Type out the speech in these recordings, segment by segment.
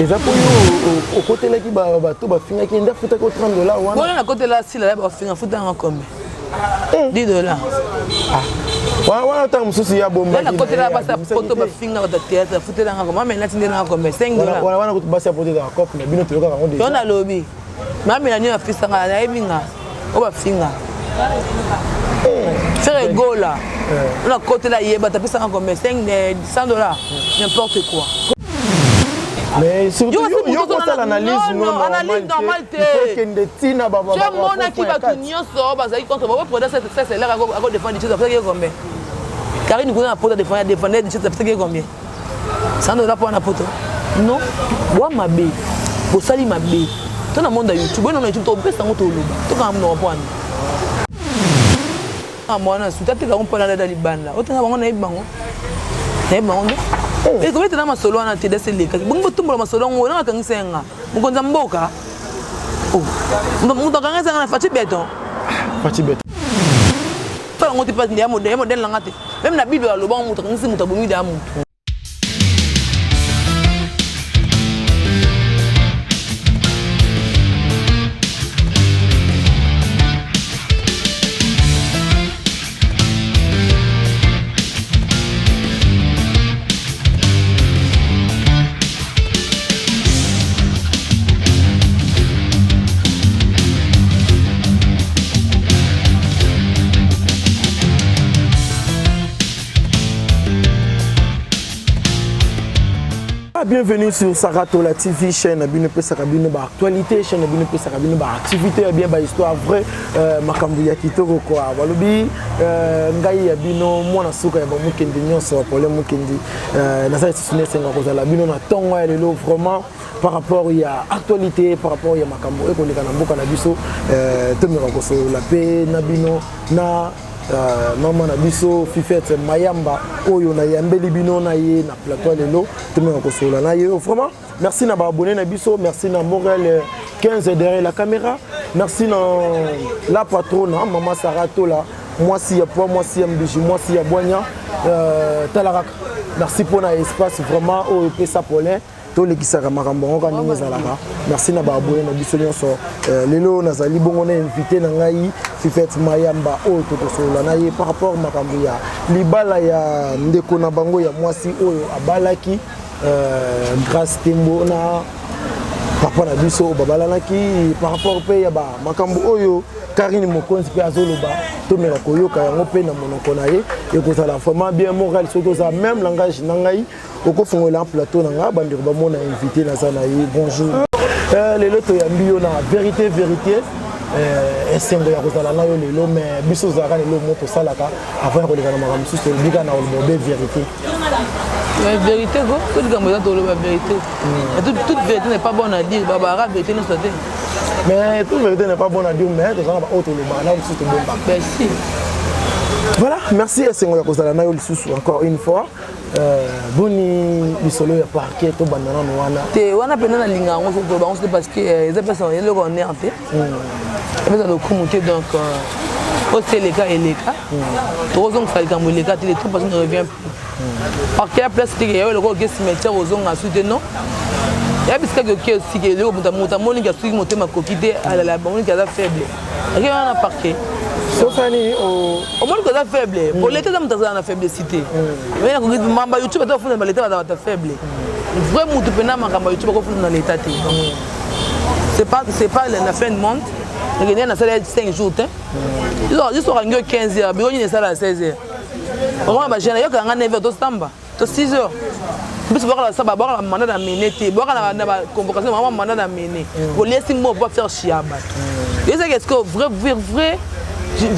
Eza mpo yo okotelaki bato bafingaki nde afutaki o 30 dollar wana. Wana nakotela sila ya bafinga afuta yanga combien? 10 dollar. Wana wana ntango mosusu ya bombaki. Nakotela basi ya poto bafinga bato ya théâtre afutela yanga combien? Mama nati nde nanga combien? 5 dollar. Wana wana kutu basi ya poto ezaka cope na bino toyokaka yango deja. Yo nalobi mamela nini afisanga nayebi nga oyo bafinga Ferre Gola nakotela ye bato apesanga combien? 5 100 dollars, n'importe quoi. Mais surtout yo kosala analyse non analyse normale te. Okende ntina bamonaki bato nyonso bazalaki contre bango produit seselaire akodefendre dichese apesaki ye combien? Karine kuna na poto adefendre adefendre dichese apesaki ye combien? 100 dollars mpo na poto non bwa mabe bosali mabe to na monde ya YouTube oyo na YouTube topesa yango toloba tokanga monoko mpo wana mwana suta ateka yango mpo nalada libanda otanga bango nayebi bango nayebi bango nde ekobetela masolo wana te dasi elekaki bongi botumbola masolo yango nanga akangisa ye nga mokonzi ya mboka moto akangisa nga na Fatshi Béton. Fatshi Béton. Yango te pasi ya modèle nanga te même na Bible alobango moto akangisi moto abomi da moto. Bienvenue sur Saratola TV, chaîne na bino pesaka bino ba actualité, chaîne na bino pesaka bino ba activité ya bien ba histoire vraie, makambo ya kitoko quoi. Balobi ngai ya bino mwana suka ya ba mukendi nyonso Paulin Mukendi, naza lisusu nesenga kozala bino na ntongo ya lelo vraiment par rapport ya actualité, par rapport ya makambo ekoleka na mboka na biso, tomeka kosolola mpe na bino na mama na biso Fifette Mayamba oyo nayambeli bino na ye na plateau lelo tomeka kosolola na ye vraiment. Merci na baabonné na biso, merci na Morel 15 derrière la caméra, merci na la patronne mama Sarah Tola, mwasi ya poids, mwasi ya mbiji, mwasi ya bwanya, tala kaka. Merci pour na espace vraiment oyo epesa Paulin tolekisaka makambo yango kaka ndenge ezalaka. Merci na baabonné na biso nyonso. Lelo nazali bongo na invité na ngai Fifette Mayamba oyo tokosolola na ye par rapport makambo ya libala ya ndeko na bango ya mwasi oyo abalaki Grâce Tembo na papa na biso oyo babalanaki, par rapport mpe ya makambo oyo Karine Mokonzi mpe azoloba tomeka koyoka yango mpe na monoko na ye ekozala vraiment bien. Moral soki ozala même langage na ngai okofongola plateau na ngai bandeko bamona invité naza na ye. Bonjour, lelo toyambi yo na vérité vérité, esengo ya kozala na yo lelo. Mais biso ozalaka lelo mo tosalaka avant ya koleka na makambo mosusu tolobi kaka na koloba obe vérité. Vérité ko to likambo eza toloba vérité. Toute vérité n'est pas bonne à dire, babara vérité nyonso te. Mais toute vérité n'est pas bonne à dire, mais tozala baoyo tolobaka na mosusu tobombaka. Merci. Voilà, merci esengo ya kozala na yo lisusu encore une fois. Boni lisolo ya parquet tobanda nano wana? Te wana mpenza nalinga yango soki toloba yango te parce que eza mpesa eloko honneur te, epesa lokumu te. Donc osi eleka eleka, tokozongisa likambo eleka te. Le temps passé ne revient plus. Parquet ya place teke yayo eloko oke cimetière ozonga su te. Non, ya bisikaki oke osiki eloko moto amoniki asuki motema koki te alala bamoniki aza faible ake wana na parquet. Sosani. Omoni koza faible po leta eza moto azala na faiblesse te. Mamba YouTube ata bafunda baleta baza bato faible vrai motu mpena makambo ya YouTube akofunda na leta te. C'est pas la fin du monde. Ekende nasala 5 jours te, juste okangi yo 15 heures, biro nini esala ya 16 heures, omona bajeune yokanga 9 heures tosamba to 6 heures. Biso bakala saba bakala mandat d'amener te, bakala na ba convocation mama mandat d'amener koliesi mbo po faire chia bato ezaki. Est-ce que vrai vrai vrai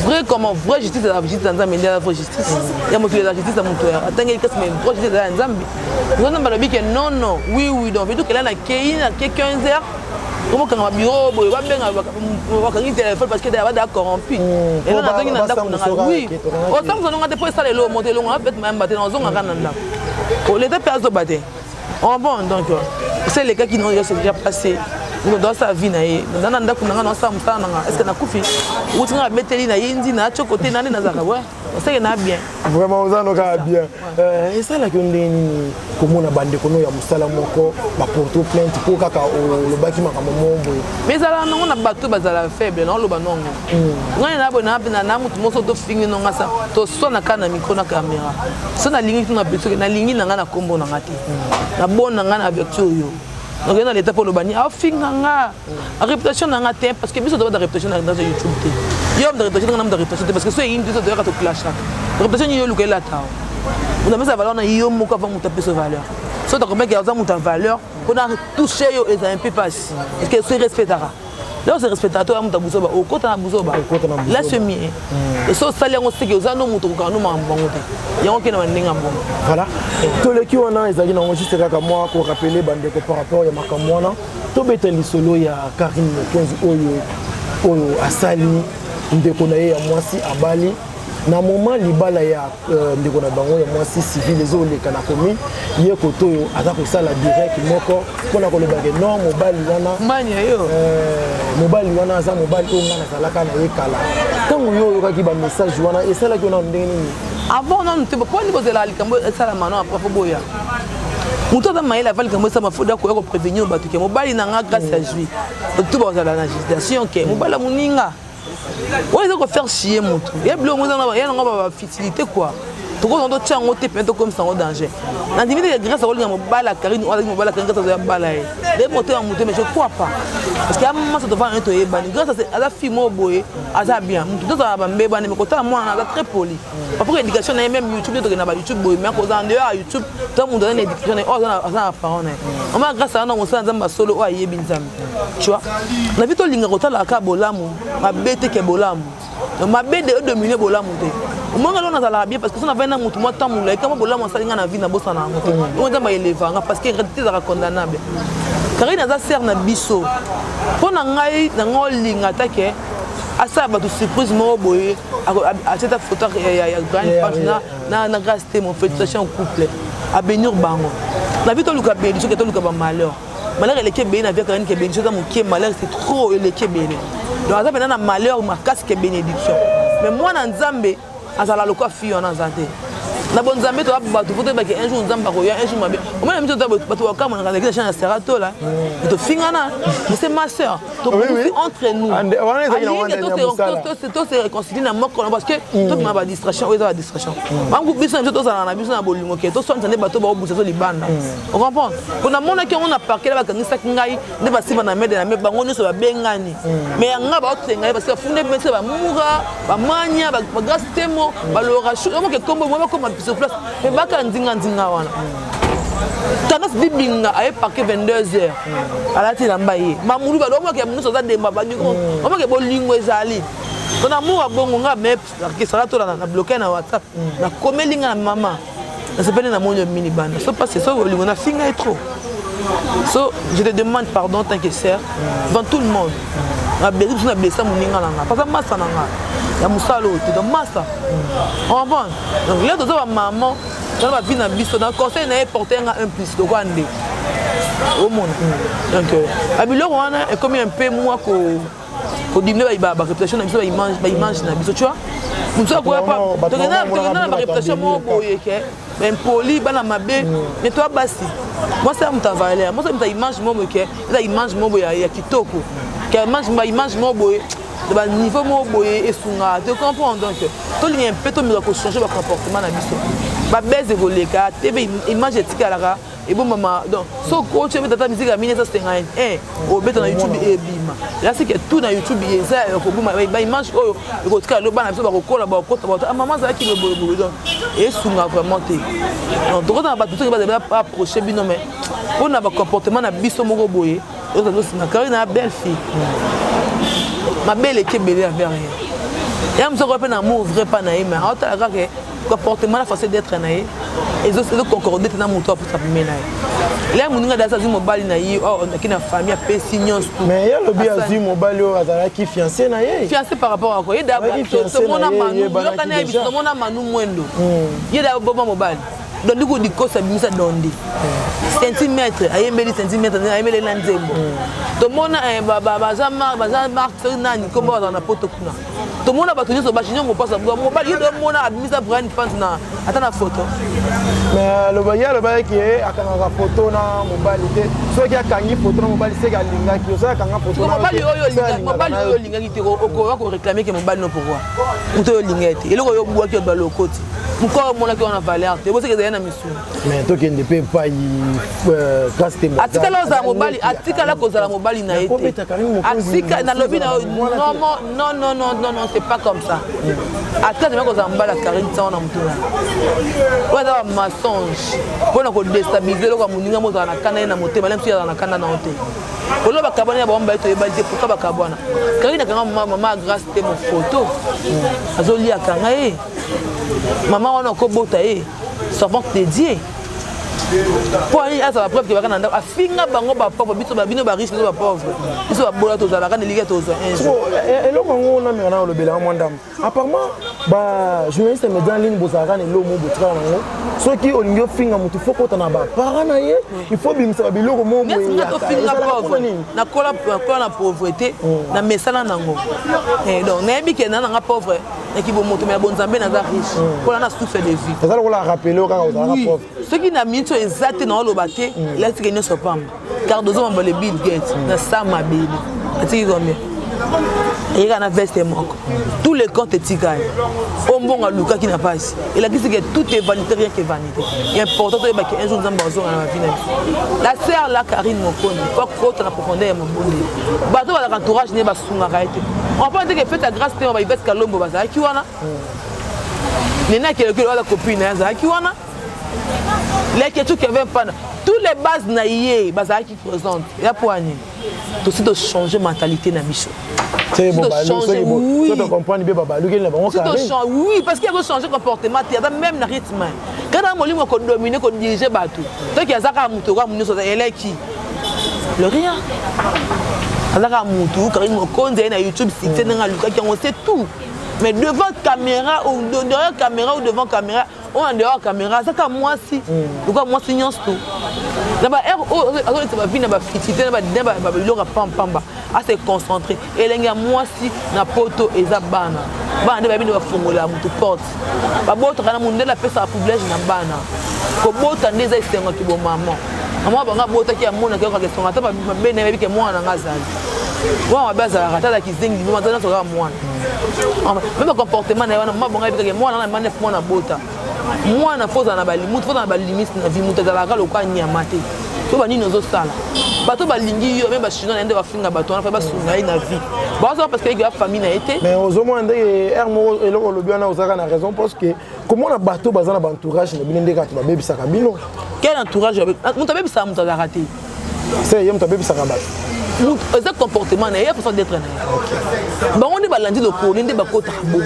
vrai comment vraie justice eza justice ya Nzambe nde eza vraie justice ya mokili? Eza justice ya moto atangeli kasi, mais vraie justice eza ya Nzambe. Nzambe alobi ke non non, oui oui. Donc veut kela na kei na ke 15 heures komokanga babiro boye babenga bakangi téléphone parce que badaa corrompu. Elo nazongi na ndako nanga, oui, osangisa nonga te mpo esala eloko moto elongo na peut mayamba te, nazongaka na ndako. Leta mpe azoba te. Oh bon, donc c'est les gars qui n'ont déjà c'est déjà passé. Moto asala vie na ye, naza na ndako na nga, naosala mosala na nga. Est ce que nakufi? Wuti nga babeteli na ye ndi na tioko te, nande nazalaka we oseke na bien. Vraiment, oza no kaka bien. Esalaki yo ndenge nini komona bandeko no ya mosala moko baporte plainte mpo kaka olobaki makambo moko boye? Mais ezalaka nango na bato bazala faible. Naoloba nongo ngai na boye na motu moso tofingi nonga sa toswana kaka na micro na caméra. So nalingi tuna soki nalingi na ngai na nkombo na nga te, nabona ngai na avertir oyo okende na leta mpo oloba ni aofinga nga réputation na nga te, parce que biso tobata réputation na YouTube te. Yo moto réputation, nga moto réputation te, parce que so eyini biso toyaka toclashaka réputation nini? Yo oluka elata o moto apesa valeur na yo moko avant moto apesa valeur. So takomeki aza moto ya valeur mpona touche yo, eza un peu pasi, parce que se respectaka là, ose respectaka to ya moto ya buzoba, okota na buzoba. Okota na buzoba. Là c'est mieux. So osali yango seke oza no moto okokaka no makambo bango te, yango okende bandenge ya mbongo. Voilà, toleki wana. Ezalaki nango juste kaka mwa korappeler bandeko par rapport ya makambo wana. Tobeta lisolo ya Karine Mokonzi oyo asali ndeko na ye ya mwasi abali. Na moment libala ya ndeko na bango ya mwasi civile ezoleka na commune, ye kote oyo aza kosala direct moko mpona kolobake non, mobali wana mania yo. Mobali wana aza mobali oyo ngai nazalaka na ye kala. Ntango yo oyokaki bamessage wana, esalaki yo nano ndenge nini? Avant nanu te, mpo nini bozelaka likambo esalama? No, après fo boya. Moto aza mayele, ava likambo esalama fo da koya koprévenir bato ke mobali na nga grâce ya jui to bazala na agitation ke mobali ya moninga oyo eza kofaire chier motu ya biloko ngo eza ya nango bafutilité quoi. Tokozala totia yango te pene, tokomisa yango danger. Nandimi te Grâce akolinga mobali ya Karine oyo azalaki mobali ya Karine. Grâce azoya bala ye de motema motu, mais je crois pas, parce que amasa tovanda ne toyebani. Grâce aza fille moko boye, aza bien motu, tozala bambebani, mais kotala mwana aza très poli par éducation na ye. Même YouTube nde tokende na bayoutube boye, mais kozala nde ya YouTube to moto aza na éducation na ye oyo aza na parent na ye. Mama Grâce aza na mosala Nzambe asolo oyo ayebi Nzambe. Tu vois, na vie tolinga kotala kaka bolamu, mabe te ke bolamu mabe de odomine bolamu te. Omonga lo nazalaka bien, parce que so navandi na motu mwa ntango molai, kama bolamu asali nga na vie, nabosana yango te. Oyo Nzambe aeleva nga, parce que réalité ezalaka condamnable. Karine aza sœur na biso. Mpo na ngai na ngai olinga ata ke asala bato surprise moko boye, atiata photo ya grande page na Grâce te. Mo félicitation couple, abénir bango. Na vie toluka bénédiction ke toluka bamalheur. Malheur eleki ebele na vie. Karine ke bénédiction eza moke, malheur c'est trop, eleki ebele. Donc aza mpena na malheur makasi ke bénédiction. Mais mwana Nzambe azala lokola fille wana aza te na bonzambe. Toza bato fo toyebaki un jour Nzambe akoya, un jour mabe omona miso. Toza bato bakamonaka na chaîne ya Sera Tola, tofingana, mais c'est ma sœur, tokofi entre nous to se réconcilie na moko, parce que tobima badistraction oyo eza badistraction bango. Biso na biso tozalaka na biso na bolingo ke toswanisa nde bato baobusa so libanda. Ocomprendre? Mpo namonaki yango na parquet, bakangisaki ngai nde basimba na mede na me bango nyonso babengani, mais yanga baotenga ye parce que bafunde mese bamura bamania bagrâce temo balora omoke kombo mo bakoma sur place, mais baka nzinga nzinga wana. Tendance bibinga aye parquet 22 heures, alati elamba ye mamulu balo omoke nyonso aza demba bandiko omoke bolingo ezali mpona amour abongo nga. Me kesala tola na bloqué na WhatsApp, nakomeli nga na mama, nasepeli namoni omini banda so parce so bolingo nafinga ye trop. So je te demande pardon tant que sœur devant tout le monde. Nabesi biso, nablesa moninga na nga, parce masa na nga ya mosala oyo te. Donc masa comprendre. Donc lelo toza bamama, toza bavie na biso. Na conseil na ye porte nga un plus lokola nde omona. Donc babiloko wana ekomi un peu mwa ko kodiminuer baréputation na biso, baimage na biso. Tu vois, motu akoya pa tokenda na baréputation moko boye ke impoli, bana mabe. Mais toya basi, mwasi ya moto avaleur, mwasi ya moto image moko boye ke eza image moko boye ya kitoko, ke baimage moko boye baniveau moko boye esungaka te comprendre. Donc tolinga mpe tomeka kochanger bacomportement na biso. Babese ekoleka te, image etikalaka ebombama. Donc so okoti obeta ata musique ya 1951, obeta na YouTube ebima. Eza sike tout na YouTube eza ya koboma baimage oyo ekotikala. Lo bana biso bakokola, bakota bato mama azalaki boyeboye. Donc esunga vraiment te. Donc tokota na bato soki bazali baapproche bino, mais mpona bacomportement na biso moko boye ozali osinga. Karine na belle fille, mabe eleki ebele envers ye. Ya mosu akoya mpe na amour vrai mpa na ye, mais aotala kaka comportement na façon d'être na ye ezoconcorde te na moto apusa pembeni na ye. Lela moninga dasi azwi mobali na ye oyo aki na famille, apesi nyonso. Mais ye alobi azwi mobali oyo azalaki fiancé na ye. Fiancé par rapport à quoi? Ye da tomona Manu, yokana ye biso, tomona Manu Mwendo. Ye da boma mobali. Dondi ko dikosa abimisa dondi centimètre, ayembeli centimètre, ayembeli na nzembo. Tomona baza mark, soki nani kombo, bazala na poto kuna. Tomona bato nyonso, bajunior mopasa mobali, ye tomona abimisa Brian Pant na ata na photo. Mais aloba, ye alobaki ye akangaka photo na mobali te. Soki akangi photo na mobali, seke alingaki. Soki akanga photo, mobali oyo, mobali oyo olingaki te, okoka koréclamer ke mobali no. Pourquoi moto oyo olinga te, eloko oyo obwaki oyo balokoti mokolo omonaki wana valeur te, boseke ezali na misuni. Mais tokende mpe epai Grâce te. Atikala kozala mobali, atikala kozala mobali na ye te. Atika, nalobi na non, non, non, non, non, non, c'est pas comme ça. Atikala jamais kozala mobali ya Karine ntango na motu na oyo. Aza bamensonge mpona kodéstabiliser eloko ya moninga. Mozala na kanda ye na motema, le mosusu azala na kanda na yo te. Olo bakabwana ya bango mibale, toyebani te pourquoi bakabwana. Karine akanga mama ya Grâce te mo photo azolia, akanga ye mama wana okobota ye servante de Dieu mpo ani azala preuve ke baka na ndako afinga bango bapauvre. Biso bino bariche, biso bapauvre, biso babola, tozalaka na eliki tozwa un jour. Eloko yango nameka na olobelanga mwa ndambo. Apparemment bajournaliste ya média en ligne bozalaka na eloko moko botikala nango: soki olingi ofinga motu, faut kota na baparent na ye, il faut bimisa babiloko moko. Boye tofinga pauvre, nakola na pauvreté, na mesana nango. Donc nayebi ke na nanga pauvre naki bomoto, mais ya bonzambe naza riche mpona na souffle de vie. Eza lokola rappeler kaka ozalaka pauvre. Soki na miniti oyo eza te, naoloba te, elatike nyonso pamba. Cardozo mambale, Bill Gates na sa mabele atiki combien? Eyeka na veste moko, tous les comptes etikali. Oyo mbongo alukaki na pasi, elakisi ke tout est vanité, rien que vanité. Important toyebaki un jour Nzambe azonga na bavi na biso. La sœur la Karine Mokonzi po akota na profondeur ya mabondeli. Bato bazalaka entourage ne basungaka ye te. On peut dire que fête ya Grâce te, ba Ivete Kalombo bazalaki wana, nene akelekele wana, copine na ye azalaki wana, leketu Kevin Pana, tous les bases na ye bazalaki présente. Ya po ani tosi tochange mentalité na biso. Comprendre bien, babalukeli na bango. Oui, parce qu'il azo comportement te, aza même na rythme kaka molimo kodominer, kodiriger bato. Toki aza kaka moto kaka nyonso eleki le rien, aza kaka motu. Karine Mokonzi aye na YouTube, succès ndenge alukaki yango, c'est tout. Mais devant caméra ou derrière caméra ou devant caméra oyo, en dehors caméra, aza kaka mwasi lokola mwasi nyonso to na baheure oyo azolekisa bavi na bafutilités na babiloko ya pampamba. Ase concentré. Elenge ya mwasi na poto eza bana. Bana nde bayebi nde bafongolela motu porte. Babotaka na mondele, apesaka privilège na bana. Kobota nde eza esengaki bomama. Mama bango abotaki, amonaki, ayokaka esongo. Ata mabe na ye, yebi ke mwana nanga azali mwana mabe, azalaka ata azalaki zengi, aza nyonso kaka mwana. Même comportement na ye wana, mama bango ayebikaki mwana na manef. Mwana bota mwana, faut ozala na balimutu, faut ozala na balimite na vie. Moto azalaka lokola nyama te. To banini ozosala, bato balingi yo me bachinois na ye nde bafinga bato wana, fa basunga ye na vie, bazosala parce que ya famille na ye te. Mais ozomona ndenge ere moko eloko olobi wana, ozalaka na raison, parce que komona bato baza na baentourage na bino nde kaka babebisaka bino. Quel entourage? Moto abebisaka moto azalaka te. Se ye moto abebisaka bato. Eza comportement na ye, ya façon d'être na ye. Bango nde balandi lokolo nde bakotaka bongo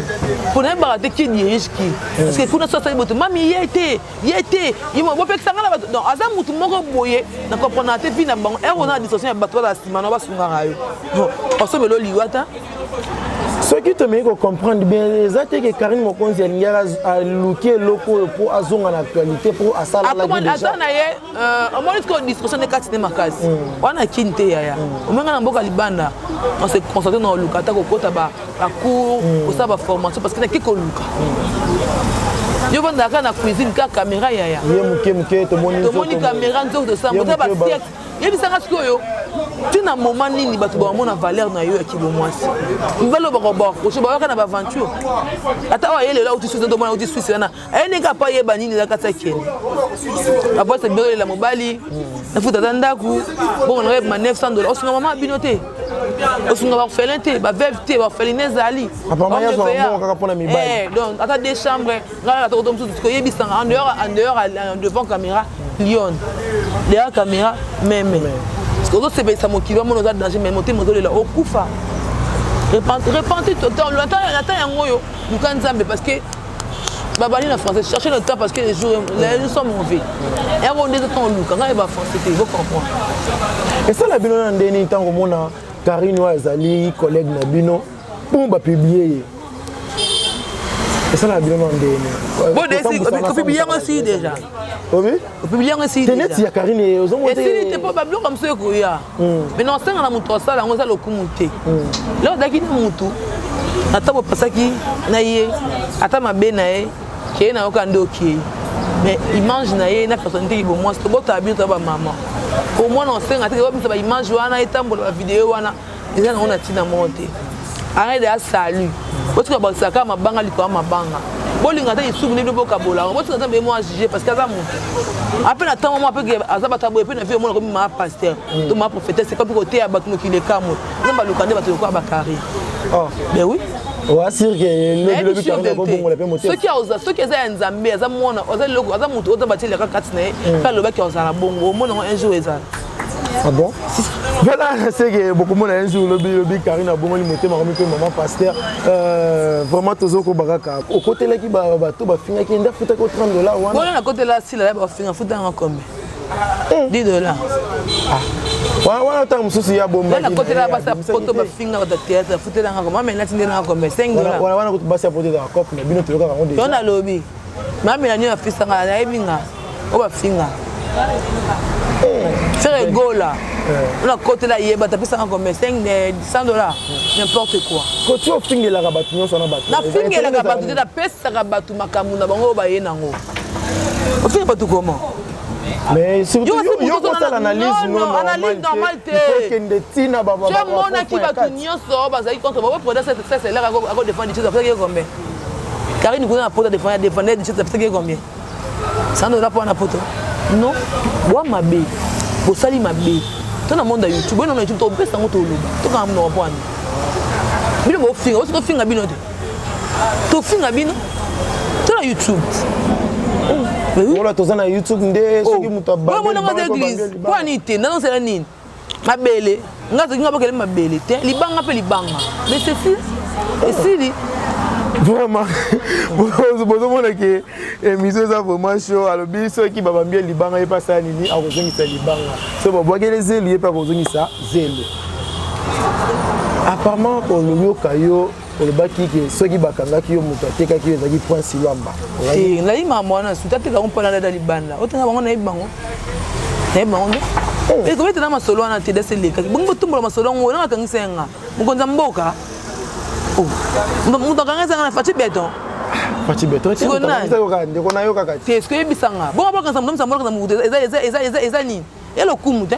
mpo nayebaka te qui dirige qui, parce que kuna so asali boto mami ye te, ye te, ye bopekisanga na bato. Donc aza motu moko boye na comprendre te vi na bango. Ere oza na distraction ya bato, bazala nsima na basungaka yo, osomela oliwa ta. Soki tomeki kocomprendre bien, eza te ke Karine Mokonzi alingi aluki eloko oyo mpo azonga na actualité, mpo asalalaki. Aza na ye, omoni sikoyo distraction nde kati nde makasi wana. Kini te yaya, omenga na mboka libanda, on se concentre na koluka, ata kokota bacours, kosala baformation, parce que nake koluka yo vandaka na cuisine kaka caméra yaya. Ye moke moke tomoni. Tomoni caméra nzoto tosala moto basiècle. Yebisanga sikoyo, ntina moma nini bato bamona valeur na yo ya kibomwasi? Mibali oyo bakobaapproche, bayaka na baaventure. Ata oyo aye lelo auti Suisse, tomona auti Suisse wana, aye ndenge apo ayeba nini eza kati ya kende avoise biolela mobali nafuta ata ndako bongo na yebima 900 dollar. Osunga mama bino te, osunga baorphelin te, baveuve te, baorpheline ezali. Donc ata deux chambres, ngai na tokoto mosusu koyebisanga en dehors, devant caméra lion, derrière caméra meme, parce que ozosepelisa mokili wamona oza danger, mais motema ozolela okufa. Repenti ata yango oyo, luka Nzambe, parce que babali na français, cherchez le temps parce que les jours sont mauvais. Yango nde eza ntango oluka ngai ba français te, faut comprendre. Esala bino na ndeni ntango omona Karine oyo azali collègue na bino mpo bapublier ye? Esalaka bino na ndeni. Opublie yango esili déjà. Obi? Opublie yango esili. Te neti ya Karine ozomona te. Esili te mpo babiloko mosusu ekoya. Mais na osenga na moto asala yango eza lokumu te. Lelo ozalaki na motu ata bopasaki na ye ata mabe na ye keye na yoka nde okei, mais image na ye na personnalité ki bomwasi, tobotaka bino toya bamama omwana, osenga te obimisa baimage wana, etambola, bavideo wana eza nango na ntina moko te. Arrête ya salut, botika bakisaka kaka mabanga likolo ya mabanga. Bolinga te lisumu nde bino bokabola yango. Botika Nzambe ye mo ajuge, parce que aza motu ape na ntango mo ape aza bato aboye mpe na vie. Omona komi maa pasteur to maa prophétesse, ekomi koteya bato mokili ekamwe. Nzambe aluka nde bato lokola bakari. Ben oui. Oasire ke lobi lobi Karine akobongola mpe motema. Soki aoza, soki eza ya Nzambe, aza mwana, aza eloko, aza motu oyo Nzambe atielaka kati na ye mpe alobaki azala bongo, omona yango un jour ezala. Ah bon? Voilà, c'est que bokomona un jour lobi lobi Karine abongoli motema, komi mpe maman pasteur. Vraiment tozokoba kaka okotelaki bato bafingaki nde afutaki o 30 $ wana. Wana nakotela sila ya bafinga, futa yango combien? 10 $. Wana wana ntango mosusu ya bombaki. Nakotela basi ya poto bafinga bato ya théâtre, afutelanga combien? Mama nati nde nanga combien? 5 $. Wana wana kutu basi ya poto ezaka cope na bino, toyokaka yango. Yo nalobi mamela nio afisanga, nayebi nga oyo bafinga Ferre Gola nakotela ye, bato apesanga combien? 5 100 $, n'importe quoi. Koti ofingelaka bato nyonso wana bato? Nafingelaka bato te, napesaka bato makambo na bango oyo baye nango. Ofinga bato comment? Mais surtout yo kosala analyse. Non, analyse normale te. Okende ntina. Omonaki bato nyonso bazalaki contre bango. Président CSLR akodefendre Duchesse, apesaki ye combien? Karine kuna na poto adefendre, adefendre Duchesse, apesaki ye combien? 100 $ mpo na poto. Non, bwa mabe, bosali mabe to na monde ya YouTube oyo, na YouTube topesa yango, toloba, tokanga monoko mpo wani bino bofinga. Bosi tofinga bino te, tofinga bino to na YouTube. Wala toza na YouTube nde soki moto Omonanga église mpo ani te, nazosala nini? Mabele nga soki nga bokele mabele te, libanga mpe libanga, mais ceci esili. Vraiment bozomona ke émission eza vraiment chaud. Alobi soki babambi ye libanga, ye mpe asala nini? Akozongisa libanga. So babwakeli zelu, ye mpe akozongisa zelu. Apparemment oloyoka yo olobaki ke soki bakangaki yo, moto atekaki yo ezalaki Prince Lwamba. Nayi makambo wana suti atekango mpo nalada libanda otenga bango. Nayebi bango, nayebi bango nde ekobetela masolo wana te. Dasi elekaki bongi botumbola masolo yango wana, akangisa ye nga mokonzi ya mboka, moto akangisa nga na Fatshi Béton. Fatshi Béton ndeko na yo kaka. Te, soki oyebisanga bongo bakangisa moto, moto moto eza nini? Elokumu te.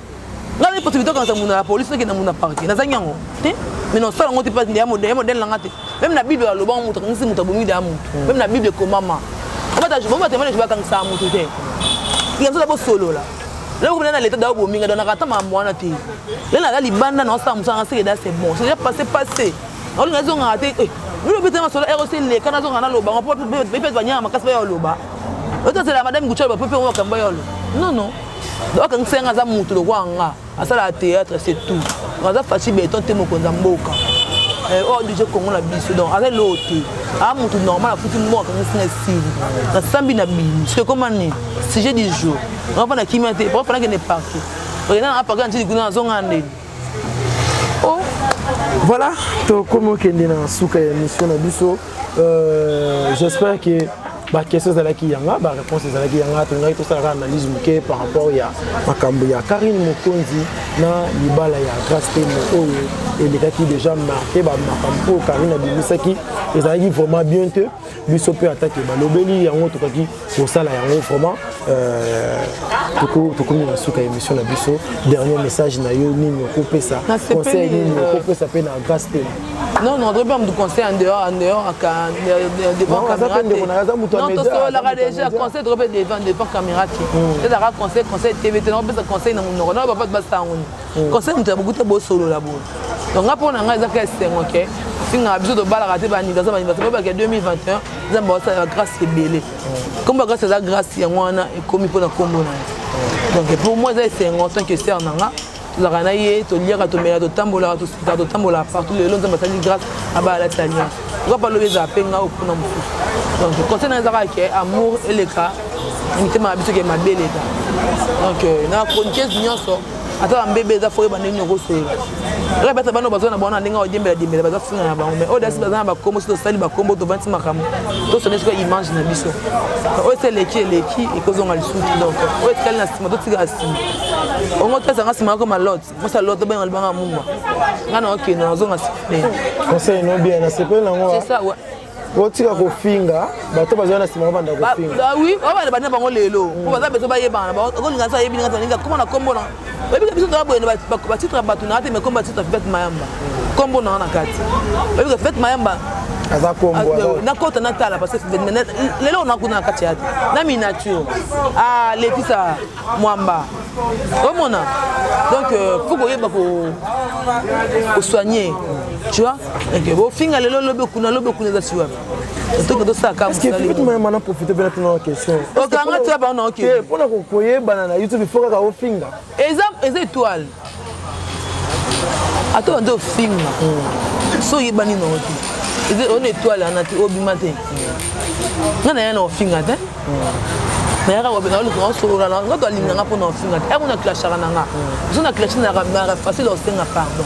Ngai na possibilité okangisa moto na la police, okenda moto na parquet, nazangi yango te, mais nosala yango te mpasi ya modèle nanga te. Même na Bible balobango moto akangisi moto abomi da moto. Même na Bible ekomama obatemane bakangisaka moto te. Yango bosolola lelo komina na leta da obominga donc nakata makambo wana te. Lelo naza libanda, naosala mosala nga seke da, c'est bon, c'est déjà passé, passé. Olinga ezongaka te. Bino bete masolo ROC leka, nazonga naloba ngo mpo mpe banyama makasi baya oloba. Otozela madame Gucci aloba mpe makambo baya oloba. Non, non, akangisa yanga, aza motu lokwa nga, asalaka théâtre, c'est tout. Aza Fatshi Béton te, mokonzi ya mboka oyo DJ Congo na biso. Donc aza eloko te, aa motu normal afuti mbongo, akangisi nga, esili, nasambi na bimi. Soki ekoma nini sujet du jour, nga mpo na kimia te, po fana kende parquet, okenda nanga parquet na ntili kuna, nazonga ndeni. Oh. Voilà, tokomi okende na suka ya émission na biso. J'espère que baquestion ezalaki yanga, baréponse ezalaki yanga. Tolingaki tosalaka analyse moke par rapport ya makambo ya Karine Mokonzi na libala ya Grâce Temo oyo elekaki déjà marqué. Bamakambo oyo Karine abimisaki ezalaki vraiment bien te. Biso mpe atake balobeli yango, tokaki kosala yango vraiment. Tokomi na suka ya émission na biso. Dernier message na yo nini okopesa? Conseil nini okopesa mpe na Grâce Temo? Non, non, toyebi mutu conseil en dehors devant caméra te. Non, tosololaka déjà conseil, tokope devant caméra te. Ezalaka conseil TV te. Nakopesa conseil na monoko na bato basango ni conseil moto ya boku te, bosolola boye. Donc nga, mpo na ngai, ezaka esengo ke fingaka biso tobalaka te, baanniversaire, baanniversaire bayebaka 2021 Nzambe basala bagrâce ebele. Kombo ya Grâce eza grâce, yango wana ekomi mpona kombo na ye. Donc pour moi eza esengo tant que sœur na nga, tozalaka na ye, toliaka, tomela, totambolaka, tosikaka, totambolaka partout. Lelo Nzambe asali grâce, abala, alati alliance. Oka balobi ezala mpe nga opona mosusu. Donc conseil na ezaka ke amour eleka na mitema na biso, ke mabe eleka. Donc na chroniqueuse nyonso. Ata bambebe eza, fo oyeba ndenge okosolola. Oyo bata bana baza na bango na ndenge odiembela diembela, baza finga na bango. Mais oyo dasi baza na bakombo, soki tosali bakombo, tovandi makambo, tosone sikoyo image na biso. Oyo esi eleki, eleki, ekozonga lisusu. Donc oyo etikali na nsima, totikala nsima. Ongo tesanga nsima yakoma lot mosa lot, obenga libanga mungwa. Nga na okende, nazonga sifle. Conseil no bien, nasepeli nango. C'est ça, ouais. Otika kofinga bato bazali na nsima, babanda kofinga. Oui, babanda banda bango lelo po baza beso bayebana. Okolinga so ayebi ninga ninga koma na kombo na oyebika. Biso toza boye, batitre ya bato na te, mais kombo batitre Fivette Mayamba, kombo na na kati oyebika Fivette Mayamba. Aza kombo. Nakota natala, parce que lelo nakuna na kati ya te na miniature. Ah, Letisa Mwamba, omona. Donc faut koyeba kosoigner, tu vois. Donc bofinga lelo, lobi okuna, lobi okuna, eza si wapi toke tosalaka. Mosala na profite mpe natuna question. Okanga tia bango na okende. Mpona koyebana na YouTube, il faut kaka ofinga? Eza étoile. Ata bandi ofinga, so oyebani nango te, ona étoile wana te, obima te. Nga na ya na ofinga te, nayaka naoluka osolola nga. To alinganga mpona ofinga te, yango na clashaka na nga. So na clashe naka facile, osenga pardon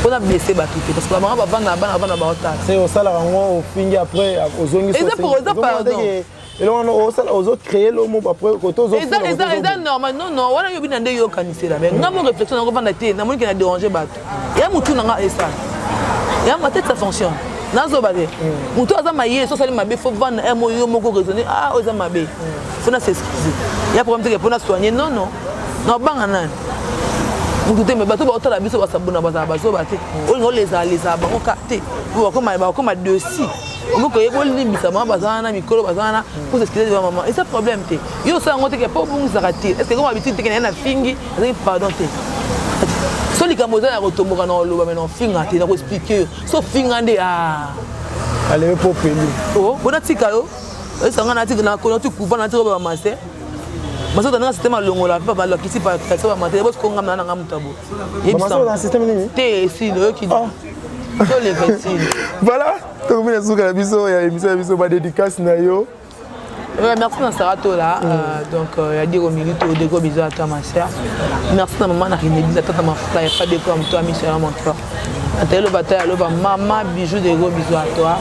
mpona blesse bato te, parce que bamama bavanda na bana, bavanda baotala. Se osalaka yango, ofingi, après ozongi. Eza pardon. Eloko wana osala, ozocréer lomo après kote. Eza normal. Non, non, wana yobi na nde yokanisela. Mais nga mo réflexion nango vanda te, namoni ke na déranger bato ya motu na nga esala ya ma tête, ça fonctionne. Nazoba te, motu aza mayele. So osali mabe, fo vanda mo yo moko raisonner: ah, oyo eza mabe, fo na s'excuse. Ya problème teke mpo na soigner. Non, non, na obanga nani? Motu te. Me bato baotala biso, basabona, bazala bazoba te. Olinga olezala lezala bango ka te, bakoma dessus. Okoki koyeba olimbisa mama, baza wana mikolo, baza wana po s'excuse devant mama. Eza problème te. Yo osala yango teke mpo obungisaka te. Est ce que koma habitude teke naye na fingi, azangi pardon te? So likambo eza ya kotomboka na oloba, me na ofinga te, na koexpliquer yo. So finga nde. Alewe mpo pelu. Bona tika yo esanga natika nati kuva natika bamase masoto ndanga système alongola mpe balakisi bamate bosikonga na nanga moto abo. Te, esili oyoki, toleka, esili. Voilà, tokomi na suka na biso ya émission na biso. Badédicace na yo? Ouais, merci na Sarah Tola. Donc, il y a des milito, des gros bisous à toi, ma soeur. Merci à maman Narinedi, la tante ma frère, pas de quoi, toi, Michel, mon frère. Nathalie Lobata, Loba, maman, bijou, des gros bisous à toi.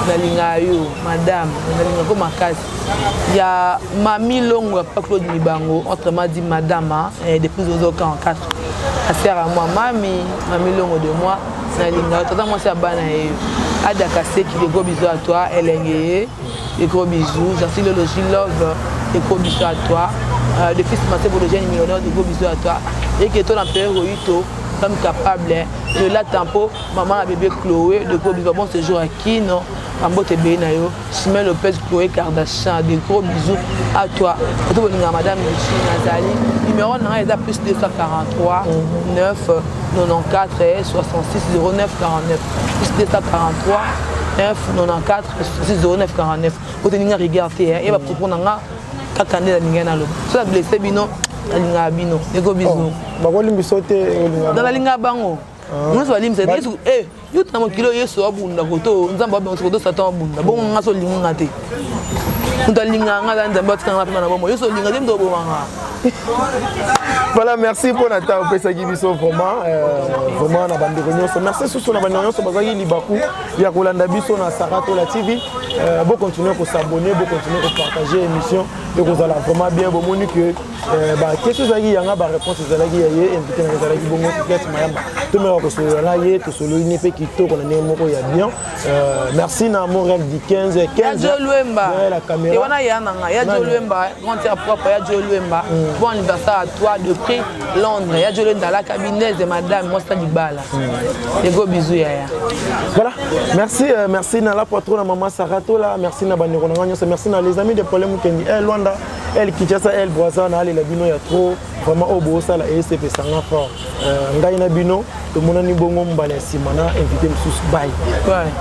Nalinga yo, madame, nalinga ko makasi. Il y a Mami Longo, pas Claude Mibango, autrement dit madame, hein, et depuis 044. La sœur à moi, Mami, Mami Longo de moi, nalinga, tata moi c'est bana ye. Ada Kaseki, des gros bisous à toi, Elenge, des gros bisous. Merci Lolo Love, des gros bisous à toi. Le fils Massé pour le jeune millionnaire, des gros bisous à toi. Et que ton empereur Rohito, femme capable, hein. De la tempo, maman à bébé Chloé, de gros bisous. Bon séjour à Kino, Ambote Benayo, Simon Lopez, Chloé Kardashian, des gros bisous à toi. Et tout le madame Michi Nazali, numéro 1 est plus 243 9 94 66 09 49. Plus 243 9 94 66 09 49. Oteninga rigueur te, ye bapropos na nga kaka nde nalingai naloba. So na blesse bino, nalingaka bino. Eko biso. Bakolimbiso te. Nalingaka bango nyonso, balimbisa Yesu. Yo na mokili oyo, Yesu abunda koto, Nzambe abunda koto, Satan abunda. Bongo nga so olingi nga te, moto alingaka nga aza Nzambe. Atikanga pema na bomo. Yesu olinga te, moto obomanga. Voilà, merci mpo na ntango opesaki biso. Vraiment, vraiment, na bandeko nyonso, merci susu na bandeko nyonso bazalaki libaku ya kolanda biso na Saratola TV. Bocontinue kos'abonner, bocontinue kopartager émission, ekozala vraiment bien. Bomoni que baquestion ezalaki yanga, baréponse ezalaki ya ye. Invité nanga ezalaki bongo Fivette Mayamba. Tomeka kosolola na ye, tosololi ne mpe kitoko na ndenge moko ya bien. Merci na Montréal du 15 15. Ya Lwemba. La caméra. Et wana ya nanga ya Jo Lwemba, grand frère propre ya Jo Lwemba. Bon anniversaire à toi depuis Londres. Ya Jo Lwemba la cabinet de madame moi libala. Des gros bisous yaya. Voilà, merci, merci na la patronne maman Saratola, merci na bandeko na nyonso, merci na les amis de Paul Mukendi, El Luanda, El Kinshasa, El Brazza, na alela bino ya trop. Vraiment oyo bosala esepesanga fort. Ngai na bino tomonani bongo mbala ya nsima na invité mosusu. Bye. Bye.